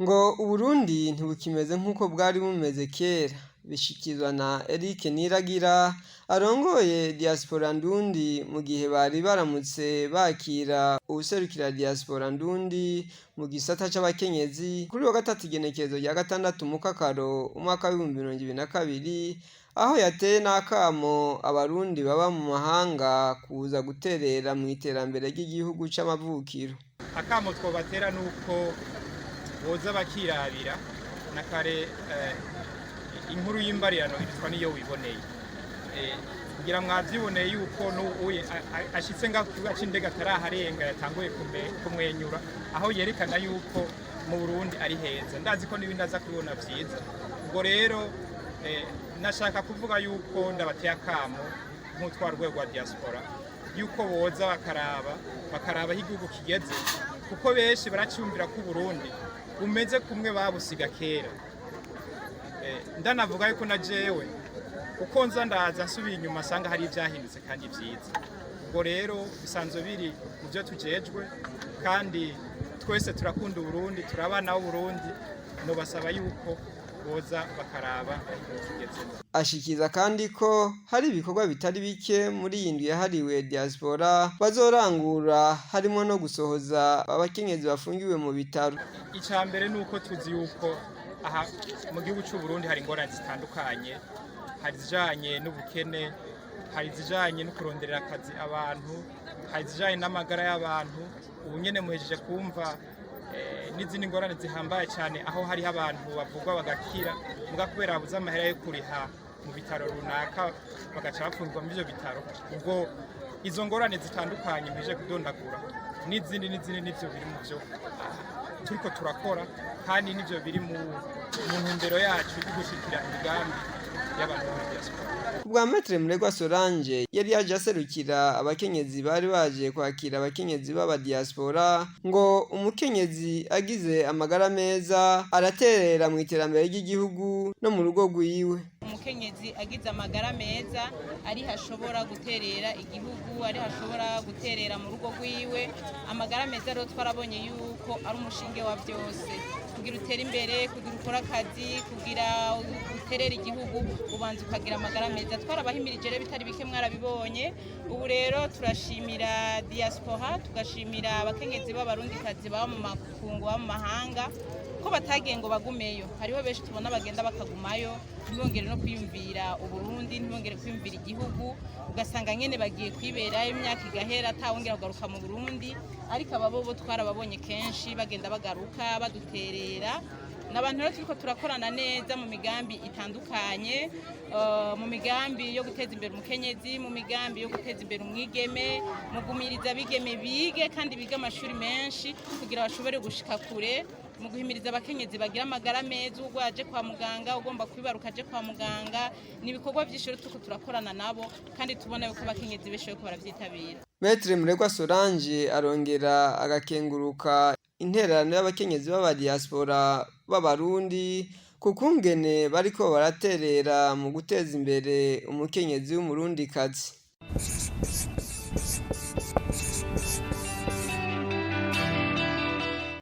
Ngo Uburundi ntibukimeze nk'uko bwari bumeze kera, bishikizwa na Eric Niragira arongoye Diaspora Ndundi mu gihe bari baramutse bakira uwuserukira Diaspora Ndundi mu gisata c'abakenyezi kuri wa gatatu, igenekerezo rya 6 Mukakaro, umwaka w'2022, aho yateye n'akamo Abarundi baba mu mahanga kuza guterera mu iterambere ry'igihugu c'amavukiro. Akamo twobatera nuko boza bakirabira na kare. Inkuru y'imbarirano irutwa niyo wiboneye. Kugira mwavyiboneye yuko n'uye ashitse ngaho ku kibuga c'indege ataraharenga yatanguye kumwenyura, aho yerekana yuko mu Burundi ari heza. Ndazi ko n'ibindi aza kubibona vyiza. Ubwo rero nashaka kuvuga yuko ndabateye akamo nk'utwara urwego rwa diaspora, yuko boza bakaraba aho igihugu kigeze, kuko benshi baraciyumvira ko Uburundi bumeze kumwe babusiga kera. Ndanavuga yuko na jewe uko nza ndaza nsubiye inyuma asanga hari ivyahindutse kandi vyiza. Ubwo rero bisanzwe biri mu byo tujejwe, kandi twese turakunda Uburundi, turabana b'Uburundi. Nobasaba yuko boza bakaraba aho igihugu kigeze. Ashikiza kandi ko hari ibikorwa bitari bike muri iyi ndwi yahariwe diaspora bazorangura, harimo no gusohoza abakenyezi bafungiwe mu bitaro. Icya mbere ni uko tuzi yuko aha mu gihugu cy'u Burundi hari ingorane zitandukanye: hari izijanye n'ubukene, hari izijanye no kuronderera akazi abantu, hari izijanye n'amagara y'abantu. Ubu nyene muhejeje kumva n'izindi ngorane zihambaye cyane, aho hariho abantu bavugwa bagakira, muga kubera babuze amahera yo kuriha mu bitaro runaka bagaca bafungirwa muri ivyo bitaro. Ubwo izo ngorane zitandukanye mpejeje kudondagura n'izindi n'izindi, nivyo biri mu vyo turiko turakora, kandi nivyo biri mu ntumbero yacu yo gushikira imigambi y'abantu muri diaspora. Kubwa Maître Muregwa Solange yari yaje aserukira abakenyezi bari baje kwakira abakenyezi b'aba diaspora, ngo umukenyezi agize amagara meza araterera mu iterambere ry'igihugu no mu rugo rwiwe. Umukenyezi agize amagara meza ariho ashobora guterera igihugu, ariho ashobora guterera mu rugo rwiwe. Amagara meza rero twarabonye yuko ari umushinge wa byose kugira utere imbere, kugira ukore akazi, kugira uterere igihugu, ubanza ukagira amagara meza. Twarabahimirije rero bitari bike, mwarabibonye. Ubu rero turashimira diaspora, tugashimira abakenyezi b'Abarundikazi baba mu makungu, baba mu mahanga, ko batagiye ngo bagumeyo. Hariho benshi tubona bagenda bakagumayo, ntibongere no kwiyumvira Uburundi, ntibongere kwiyumvira igihugu, ugasanga nyene bagiye kwiberayo, imyaka igahera atawongera kugaruka mu Burundi. Ariko aba bo twarababonye kenshi bagenda bagaruka baduterera. N'abantu rero turiko turakorana neza mu migambi itandukanye, mu migambi yo guteza imbere umukenyezi, mu migambi yo guteza imbere umwigeme, mu gumiriza abigeme bige kandi bige amashuri menshi kugira bashobore gushika kure, mu guhimiriza abakenyezi bagira amagara meza, urwaye aje kwa muganga, ugomba kwibaruka aje kwa muganga. Ni ibikorwa vyinshi rero turiko turakorana nabo, kandi tubona yuko abakenyezi benshi bariko baravyitabira. Maître Muregwa Solange arongera agakenguruka intererano y'abakenyezi b'aba diaspora b'Abarundi ku kungene bariko baraterera mu guteza imbere umukenyezi w'Umurundikazi.